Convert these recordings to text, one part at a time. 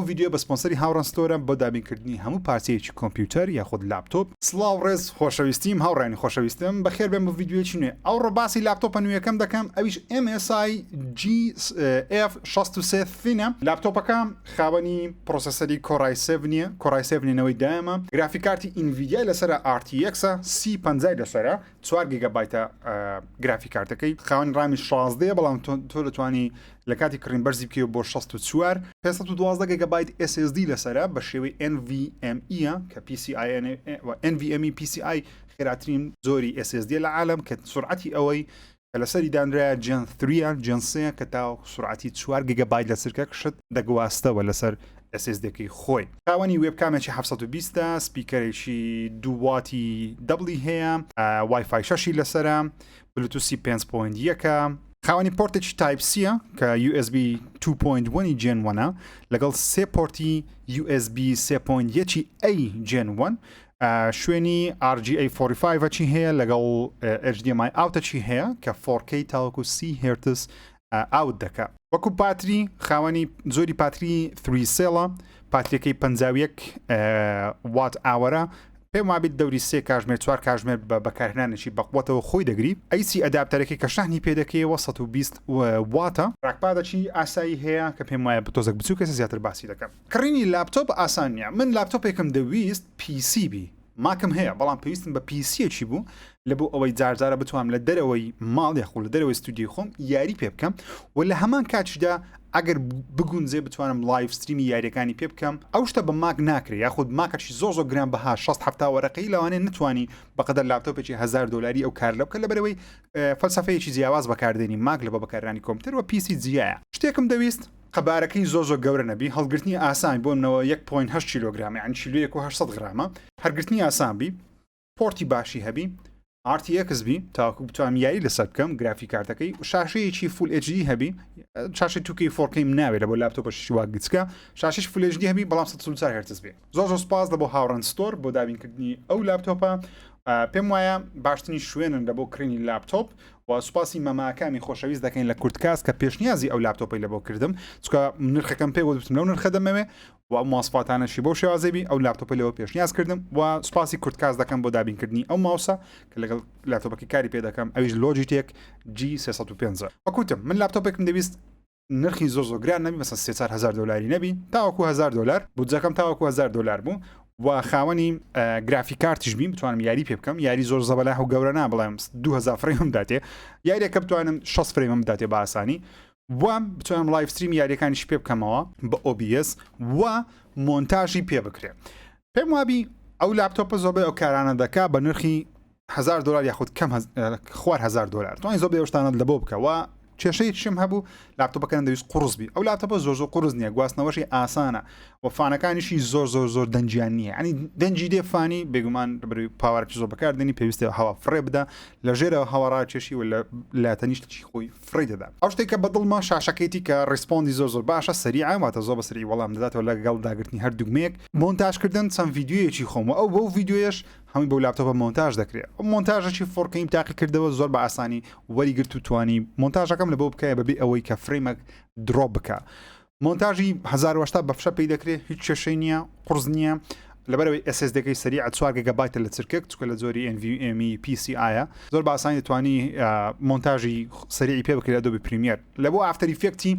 ڤیدیۆیە بە سپۆنسەری هاوڕان ستۆرە بۆ دابینکردنی هەموو پارچەیەکی کۆمپیوتەر یاخود لاپتۆپ. سڵاو ڕێز خۆشەویستیم هاوڕێیانی خۆشەویستم بەخێربێن بۆ ڤیدیۆیەکی نوێ ئەوڕۆ باسی لاپتۆپە نوێیەکەم دەکەم ئەویش MSI GF63 Thin ە لاپتۆپەکە خاوەنی processor ی Core i7 نیە Core i7 نەوەی دایمە گرافیک کارتی Nvidia ی لەسەرە RTX 3050 لەسەرە 4 گیگابایتە گرافیک کارتەکەی خاوەن RAM ی 16 بەڵام تۆ دەتوانی لە کاتی کڕین بەرزی بکەیەوە بۆ 64 512 گیگابایت SSD لەسەرە بە شێوەی NVMe کە PCI NVMe PCI خێراترین زۆری SSD لە عالم کە سرعەتی ئەوەی کە لەسەری دانرایە Gen 3 Gen 3 کە تا سرعەتی 4 گیگابایت لە چرکە شت دەگواستەوە لەسەر SSD ەکەی خۆی. خاوەنی webcam ێکی 720 ە، speaker ێکی 2 واتی double ی هەیە، WiFi 6ی لەسەرە، بلوتوسی 5.1 خاوەنی port ێکی Type C یە کە USB 2.1 Gen 1 لەگەڵ سێ port ی USB 3.1 A Gen 1 شوێنی RGA 45 چی هەیە لەگەڵ HDMI out ە چی هەیە کە 4K تاوەکو 30 هێرتز out دەکا. وەکو پاتری خاوەنی زۆری پاتری 3 cell ە پاتریەکەی 51 watt hour ە پێم وابێت دەوری سێ کاژمێر چوار کاژمێر بە بەکارهێنانێکی بەقوەتەوە خۆی دەگری AC adapter ەکەی کە شەحنی پێ دەکەیەوە 120 واتە. trackpad ەکی ئاسایی هەیە کە پێم وایە تۆزێک بچووکە زیاتر باسی دەکەم. کڕینی لاپتۆپ ئاسان نییە من لاپتۆپێکم دەویست PC بی Mac م هەیە بەڵام پێویستم بە PC یەکی بوو لە بۆ ئەوەی جارجارە بتوانم لە دەرەوەی ماڵ یاخود لە دەرەوەی ستودیۆی خۆم یاری پێ بکەم و لە هەمان کاتیشدا ئەگەر بگونجێ بتوانم live stream ی یاریەکانی پێ بکەم ئەو شتە بە Mac ناکرێ یاخود Mac ەکی زۆر زۆر گران بەها 60 70 وەرەقەی لەوانەیە نتوانی بەقەدەر لاپتۆپێکی 1000 دلاری ئەو کار لە بکە لەبەرەوەی فەلسەفەیەکی جیاواز بەکاردێنی Mac لە بۆ بەکارهێنانی کۆمپیوتەر و PC جیایە شتێکم دەویست قەبارەکەی زۆر زۆر گەورە نەبی هەڵگرتنی ئاسان بۆ منەوە 1.8 کیلۆگرام یعنی کیلۆیەک و 800 غرامە هەرگرتنی ئاسان بی port ی باشی هەبی RTX بی تاوەکو بتوانم یاری لەسەر بکەم گرافیک کارتەکەی و شاشەیەکی full HD هەبی شاشەی 2K 4K ناوێت لە بۆ لاپتۆپەشی وا گچکە شاشەی full HD هەبی بەڵام 144 هێرتز بێ زۆر زۆر سپاس لە بۆ هاوڕان ستۆر بۆ دابینکردنی ئەو لاپتۆپە پێم وایە باشترین شوێنن لە بۆ کڕینی لاپتۆپ و سوپاسی مەماکامی خۆشەویست دەکەین لە کوردکاست کە پێشنیازی ئەو لاپتۆپەی لە بۆ کردم چکە نرخەکەم پێ وتم لەو نرخە دەمەوێ و ئەو مواسفاتانەشی بەو شێوازەی بی ئەو لاپتۆپە لەوە پێشنیاز کردم و سوپاسی کوردکاست دەکەم بۆ دابینکردنی ئەو ماوسە کە لەگەڵ لاپتۆپەکەی کاری پێ دەکەم ئەویش Logitech G305 وەکوتم من لاپتۆپێکم دەویست نرخی زۆر زۆر گران نەبی مەسەن سێ چار هەزار دۆلاری نەبی تاوەکو هەزار دۆلار بودجەکەم تاوەکو هەزار دۆلار بوو و خاوەنی گرافیک کارتیش بیم بتوانم یاری پێ بکەم یاری زۆر زەبەلاح و گەورە نا بڵێم 2000 frame م داتێ یاریەکە بتوانم 60 frame م بداتێ بە ئاسانی و بتوانم live stream یاریەکانیش پێ بکەمەوە بە OBS و مۆنتاژی پێ بکرێ پێم وابی ئەو لاپتۆپە زۆربەی ئەو کارانە دەکا بە نرخی هەزار دۆلار یاخود کەم خوار هەزار دۆلار توانی زۆر بێشتانت لە بۆ بکە و کێشەیەکیشم هەبوو لاپتۆپەکە دەویست قورس بی ئەو لاپتۆپە زۆر زۆر قورس نییە گواستنەوەشی ئاسانە و fan ەکانیشی زۆر زۆر زۆر دەنگیان نییە ینی دەنگی دێ fan ی بێگومان بەری power ێکی زۆر بەکاردێنی پێویستە هەوا فڕێ بدە لە ژێرەوە هەوا ڕاکێشی و لە لە تەنیشتی خۆی فڕێ دەدا ئەو شتێک کە بەدڵمە شاشەکەیتی کە respond ی زۆر زۆر باشە سەریعە واتە زۆر بە سەری وەڵام دەداتەوە لەگەڵ داگرتنی هەر دوگمەیەک مۆنتاژکردن چەند ڤیدیۆیەکی خۆم و ئەو بەو ڤیدیۆیەش هەمووی بەو لاپتۆپە مۆنتاژ دەکرێت ئەو مۆنتاژەکی 4K یم تاقی کردەوە زۆر بە ئاسانی وەری گرت و توانی مۆنتاژەکەم لە بۆ بکایە بەبێ ئەوەی کە frame ەک drop بکە مۆنتاژی 1080 بە فشە پێی دەکرێت هیچ کێشەی نییە قورس نییە لەبەرەوەی SSD ەکەی سەریع 4 گیگابایتە لە چرکێک چکە لە جۆری NVMe PCI زۆر بە ئاسانی دەتوانی مۆنتاژی سەریعی پێ بکرێت Adobe Premiere لە بۆ After Effect ی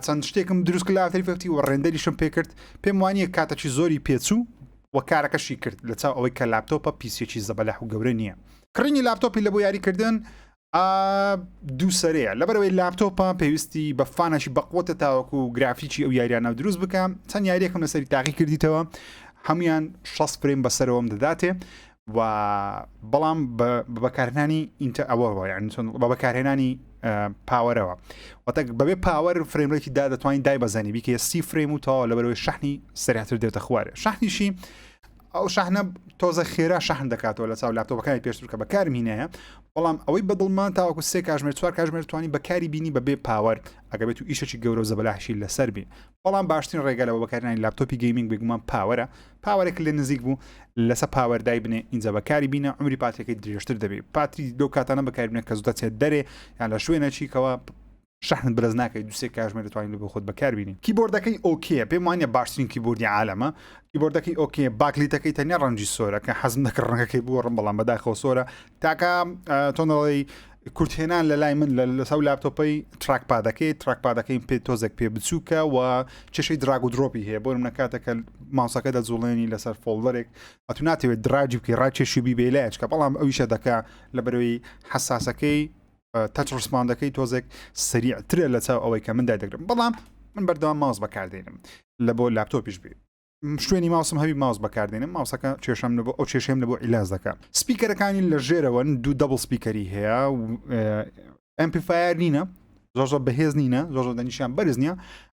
چەند شتێکم دروست کرد لە After Effect ی و render یشم پێکرد پێم وانییە کاتەکی زۆری پێچوو و کارەکەشی کرد لە چاو ئەوەی کە لاپتۆپە PC یەکی زەبەلاح و گەورە نییە. کڕینی لاپتۆپی لە بۆ یاریکردن دوو سەرەیە لەبەرەوەی لاپتۆپە پێویستی بە fan ەکی بەقوتە تاوەکو گرافیکی ئەو یاریانە دروست بکە چەند یاریەکەم لەسەری تاقی کردیتەوە هەمویان 60 frame بەسەرەوەم دەداتێ و بەڵام بە بەکارهێنانی ئینتە ئەوەوە یعنی چۆن بە بەکارهێنانی power ەوە واتە بەبێ power frame rate ی دا دەتوانین دای بەزانانی بیکە سی frame و تەواو لەبەرەوەی شەحنی سریعتر دێتە خوارێ شەحنیشی ئەو شەحنە تۆزە خێرا شەحن دەکاتەوە لە چاو لاپتۆپەکانی پێشتر کە بەکارم هینایە بەڵام ئەوەی بەدڵمان تاوەکو سێ کاژمێر چوار کاژمێر توانی بەکاری بینی بەبێ power ئەگە بێت و ئیشێکی گەورە و زەبەلاحشی لەسەر بی بەڵام باشترین ڕێگە لەوە بەکارهێنانی لاپتۆپی gaming بێگومان power ە power ێک لێ نزیک بوو لەسە power دای بنێ ئینجا بەکاری بینە عمری پاتریەکەی درێژتر دەبێت پاتری لەو کاتانە بەکاری بنێ کە زوو دەچێت دەرێ یان لە شوێنەکی کەوا. شەحنت بەرز ناکەی دوسێ کاژمێر دەتوانین لە بۆ خۆت بەکاربینی keyboard ەکەی okay یە پێم وانە باشترین کیبۆردی عالەمە keyboard ەکەی okay یە backlight ەکەی تەنیا ڕەنگی سۆرە کە حەزم دەکرد ڕەنگەکەی بگۆڕم بەڵام بەداخەوە سۆرە تاکە تۆنەڵی کورتهێنان لە لای من لە لەسەو لاپتۆپەی trackpad ەکەی trackpad ەکەی پێ تۆزێک پێ بچووکە و کێشەی drag و drop ی هەیە بۆ منە کاتێکە ماوسەکە دەجوڵێنی لەسەر folder ێک ئەتو ناتەوێت drag ی بکەی ڕاکێشی بی بێلایچکە بەڵام ئەویشە دەکا لە بەرەوەی حساسەکەی touch respond ەکەی تۆزێک سریعترە لە چاو ئەوەی کە من دایدەگرم بەڵام من بەردەوام ماوس بەکاردێنم لە بۆ لاپتۆپیش بێ شوێنی ماوسم هەبی ماوس بەکاردێنم ماوسەکە کێشەم لە بۆ ئەو کێشەم لە بۆ عیلاج دەکە speaker ەکانی لە ژێرەوەن دوو double speaker ی هەیە amplifier نینە زۆر زۆر بەهێز نینە زۆر زۆر دەنیشیان بەرز نییە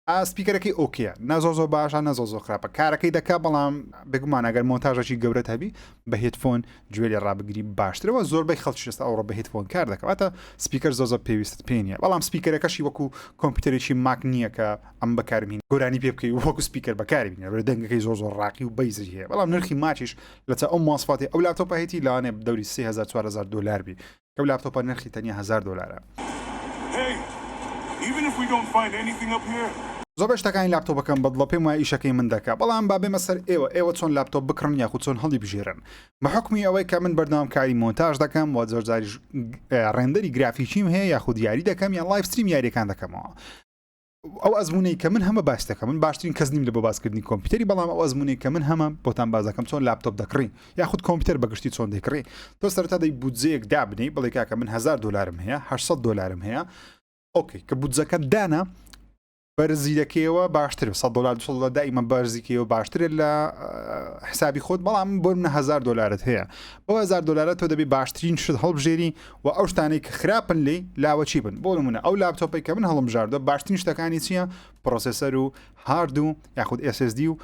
speaker ەکەی okay یە نە زۆر زۆر باشە نە زۆر زۆر خراپە کارەکەی دەکا بەڵام بێگومان ئەگەر مۆنتاژێکی گەورەت هەبی بە headphone گوێ لێ ڕابگری باشترەوە زۆربەی خەڵکی ئێستا ئەوڕۆ بە headphone کار دەکەواتە speaker زۆر زۆر پێویستت پێ نییە بەڵام speaker ەکەشی وەکو کۆمپیوتەرێکی ماک نییە کە ئەم بەکاربین گۆرانی پێ بکەی وەکو speaker بەکاری بینە بەر دەنگەکەی زۆر زۆر ڕاقی و بەیزی هەیە بەڵام نرخی ماچیش لەچە ئەو مواسفاتی ئەو لاپتۆپە هەیەی لەوانەیە دەوری 3000 4000 دلار بی ئەو لاپتۆپە نرخی تەنیا هەزار دۆلارە. زۆربەی شتەکانی لاپتۆپەکەم بەدڵە پێم وایە ئیشەکەی من دەکا بەڵام با بێمە سەر ئێوە ئێوە چۆن لاپتۆپ بکڕن یاخود چۆن هەڵیبژێرن بە حوکمی ئەوەی کە من بەردەوام کاری مۆنتاژ دەکەم و زۆر جاریش render ی گرافیکیم هەیە یاخود یاری دەکەم یان live stream یاریەکان دەکەمەوە ئەو ئەزمونەی کە من هەمە باس دەکەم من باشترین کەس نیم لە بۆ باسکردنی کۆمپیوتەری بەڵام ئەو ئەزمونەی کە من هەمە بۆتان باس دەکەم چۆن لاپتۆپ دەکڕی یاخود کۆمپیوتەر بەگشتی چۆن دەکڕی تۆ سەرەتا دەی بودجەیەک دابنەی بڵێ کاکە من 1000 دلارم هەیە 800 دلارم هەیە okay کە بودجەکە دانا بەرزی دەکەیەوە باشتر 100 دلار 200 دلار دائما بەرزیکەوە باشترە لە حسابی خۆت بەڵام بۆ منە 1000 دلارت هەیە بۆ 1000 دلارە تۆ دەبی باشترین شت هەڵبژێری و ئەو شتانەی کە خراپن لێی لاوەکی بن بۆ نمونە ئەو لاپتۆپەی کە من هەڵمبژاردوە باشترین شتەکانی چییە processor و هارد و یاخود SSD و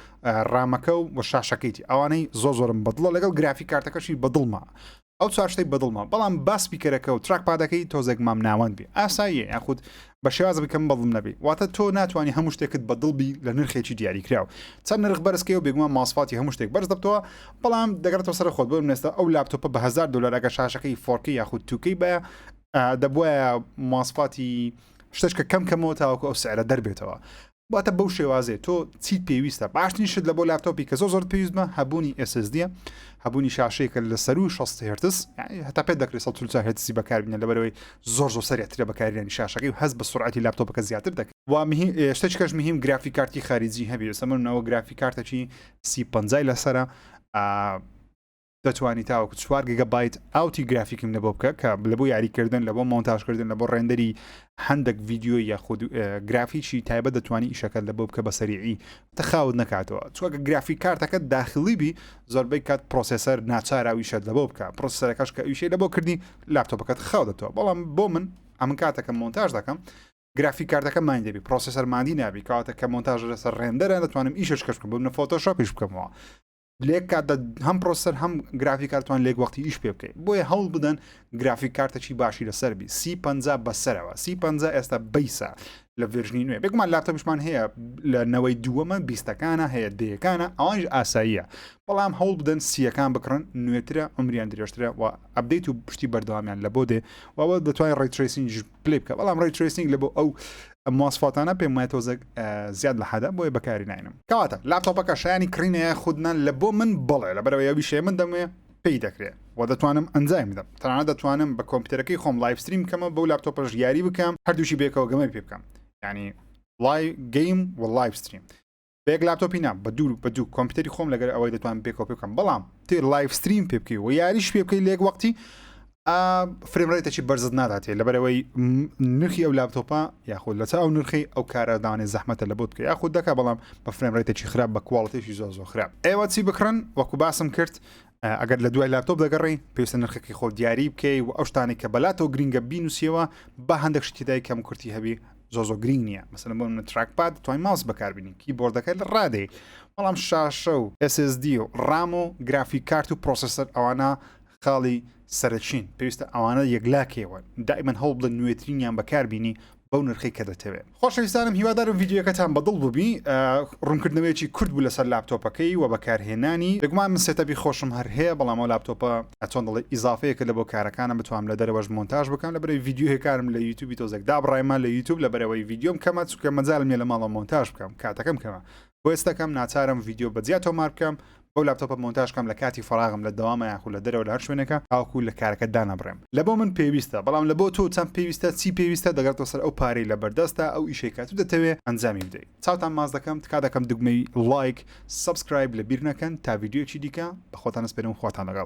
RAM ەکە و شاشەکەیتی ئەوانەی زۆر زۆرم بەدڵە لەگەڵ گرافیک کارتەکەشی بەدڵمە ئەو چوار شتەی بەدڵمە بەڵام با speaker ەکە و trackpad ەکەی تۆزێک مام ناوەند بی ئاساییە یاخود بە شێواز بکەم بەڵم نەبی واتە تۆ ناتوانانی هەموو شتێکت بەدڵ بی لە نرخێکی دیاریکراو چەند نرخ بەرزکەی و بێگومان ماسفاتی هەموو شتێک بەرز دەبتەوە بەڵام دەگەڕێتەوە سەر خۆت بۆ نێستا ئەو لاپتۆپە بە 1000 دلار ئەگەر شاشەکەی 4K یاخود 2K بە دەبواە ماسفاتی شتێک کە کەم کەمەوە تاوەکو ئەو سعرە دەربێتەوە واتە بەو شێوازێ تۆ چیت پێویستە باشترین شت لە بۆ لاپتۆپی کە زۆر زۆر پێویستمە هەبوونی SSD هەبوونی شاشەیەکە لە سەروو 60 هێرتز هەتا پێت دەکرێت 144 هێرتزی بەکاربینە لەبەرەوەی زۆر زۆر سەریعترە بەکارهێنانی شاشەکەی و هەست بە سرعەتی لاپتۆپەکە زیاتر دەکرێت و شتێکی کەش مهم گرافیک کارتی خارجی هەبێ ئێستا من ئەوە گرافیک کارتەکی سی پەنجای لەسەرە دەتوانی تاوەکو چوار گیگابایت out ی گرافیکم لە بۆ بکە کە لە بۆ یاریکردن لە بۆ مۆنتاژکردن لە بۆ render ی هەندێک ڤیدیۆ یاخود گرافیکی تایبەت دەتوانی ئیشەکە لە بۆ بکە بە سەریعی تەخاوت نەکاتەوە چوەکە گرافیک کارتەکە داخلی بی زۆربەی کات processor ناچارە ئیشەت لە بۆ بکە processor ەکەش کە ئیشەی لە بۆ کردی لاپتۆپەکەت خاو دەتەوە بەڵام بۆ من ئەمن کاتەکە مۆنتاژ دەکەم گرافیک کارتەکە ماندی دەبی processor ماندی نابی کەواتە کە مۆنتاژ لەسەر render ە دەتوانم ئیشش کەش بکەم بۆ منە فۆتۆشۆپیش بکەمەوە لێک کاتدا هەم processor هەم گرافیک کارتوان لێک وەختی ئیش پێ بکەیت بۆیە هەوڵ بدەن گرافیک کارتەکی باشی لەسەر بی سی پەنجا بەسەرەوە سی پەنجا ئێستا base ە لە version ی نوێ بێگومان لاپتۆپیشمان هەیە لە نەوەی دووەمە بیستەکانە هەیە دەیەکانە ئەوانش ئاساییە بەڵام هەوڵ بدەن سیەکان بکڕن نوێترە عمریان درێژترە و update و پشتی بەردەوامیان لە بۆ دێ و دەتوانین ray tracing play بکە بەڵام ray tracing لە بۆ ئەو مواسفاتانە پێم وایە تۆزێک زیاد لە حەدە بۆیە بەکاری ناینم کەواتە لاپتۆپەکە شایانی کڕینەیە خودنا لە بۆ من بڵێ لەبەرەوە یاویشەیە من دەموێ پێی دەکرێت و دەتوانم ئەنجامی بدەم تەنانەت دەتوانم بە کۆمپیوتەرەکەی خۆم live stream بکەمەوە بەو لاپتۆپەش یاری بکەم هەردووشی بێکەوە گەمەی پێ بکەم یعنی live game و live stream بە یەک لاپتۆپی نا بە دوو بە دوو کۆمپیوتەری خۆم لەگەر ئەوەی دەتوانم پێکەوە پێ بکەم بەڵام تێ live stream پێ بکەی و یاریش پێ بکەی لە یەک وەختی frame rate ێکی بەرزت ناداتێ لەبەرەوەی نرخی ئەو لاپتۆپە یاخود لەچە ئەو نرخی ئەو کارە داوانێ زەحمەتە لە بۆت بکە یاخود دەکا بەڵام بە frame rate ێکی خراپ بە quality ێکی زۆر زۆر خراپ ئێوە چی بکڕن وەکو باسم کرد ئەگەر لە دوای لاپتۆپ دەگەڕێی پێویستە نرخەکەی خۆت دیاری بکەی و ئەو شتانەی کە بەلاتەوە گرینگە بینوسیەوە با هەندێک شتی تێدای کەم کورتی هەبی زۆر زۆر گرینگ نییە مەسەلەن بۆ منە trackpad توای ماوس بەکاربینی کیبۆردەکە لە ڕادەی بەڵام شاشە و SSD و RAM و گرافیک کارت و processor ئەوانە خاڵی سەرەکین پێویستە ئەوانە یەکلاکەیەوە دائیمەن هەوڵ بدە نوێترینیان بەکاربینی. بەو نرخەی کە دەتەوێ. خۆشەویستانم هیوادارم ڤیدیۆیەکەتان بەدڵ بووبی ڕوونکردنەوەیەکی کورت بوو لەسەر لاپتۆپەکەی و بەکارهێنانی بێگومان من setup ی خۆشم هەر هەیە بەڵام ئەو لاپتۆپە چۆن دەڵێ ئیزافەیەکە لە بۆ کارەکانم بتوانم لە دەرەوەش مۆنتاژ بکەم لەبەرەوەی ڤیدیۆیەکانم لە یوتیوبی تۆزێک دابڕایمە لە یوتیوب لەبەرەوەی ڤیدیۆم کەمە چونکە مەجالم نیە لە ماڵەوە مۆنتاژ بکەم کاتەکەم کەمە بۆ ئێستاکەم ناچارم ڤیدیۆ بە جیا تۆمار بکەم بەو لاپتۆپە مۆنتاژ کەم لە کاتی فەراغم لە دەوامە یاخود لە دەرەوە لە هەر شوێنێکە تاوەکو لە کارەکە دانەبڕێم لە بۆ من پێویستە بەڵام لە بۆ تۆ چەند پێویستە چی پێویستە دەگەڕێتەوە سەر ئەو پارەی لە بەردەستە ئەو ئیشەی کە تو دەتەوێ ئەنجامی بدەی چاوتان ماچ دەکەم تکا دەکەم دوگمەی like subscribe لە بیر نەکەن تا ڤیدیۆیەکی دیکە بە خۆتان ئەسپێرم خواتان لەگەڵ.